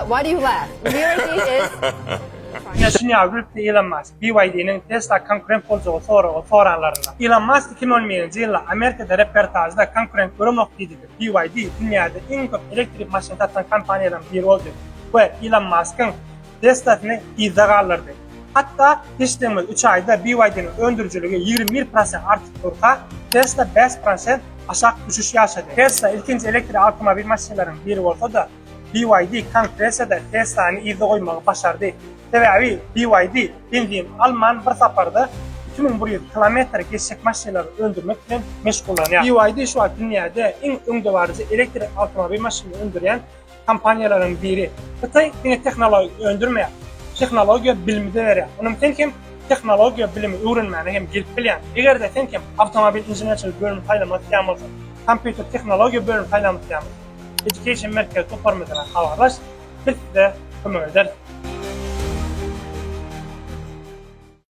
Why do you laugh? BYD is Ine şuny ýaly gülüpdi Ilon Mask BYD-niň Tesla konkurent boljagy soragy soranlarynda. Ilon Mask 2011-nji ýylda Amerikada reportažda konkurent göremok diýdi BYD dünýäde iň köp elektrik maşyn satan kompaniýalaryň biri boldy we Ilon Maskyň Teslasyny yzda galdyrdy. Hatda geçdigimiz üç aýda BYD-niň öndürijiligi 21 prosent artyp durka, Tesla 5 prosent aşak düşüş ýaşady. Tesla ilkinji elektrik awtomobil maşynlaryň biri bolsa-da, BYD konkuresiýada Tesla-ny yzda goýmagy başardy. Sebäbi BYD benzin alman bir saparda 2100 kilometr geçjek maşynlary öndürmek bilen meşgullanýar. BYD şu wagt dünýäde iň öňdebaryjy elektrik awtomobil maşynyny öndürýän kompaniýalaryň biri. Hytaý diňe tehnologiýa öndürmeýär, tehnologiýa bilimi-de berýär. Onam sen hem tehnologiýa bilimi öwrenmäne hem gelip bilýäň. Eger-de sen hem awtomobil inženerçilik bölümini saýlamak isleýän bolsaň, kompýuter tehnologiýa bölümini saýlamak isleýän bolsaň, Education Merkezi toparymyz bilen habarlaş, biz size kömek ederis.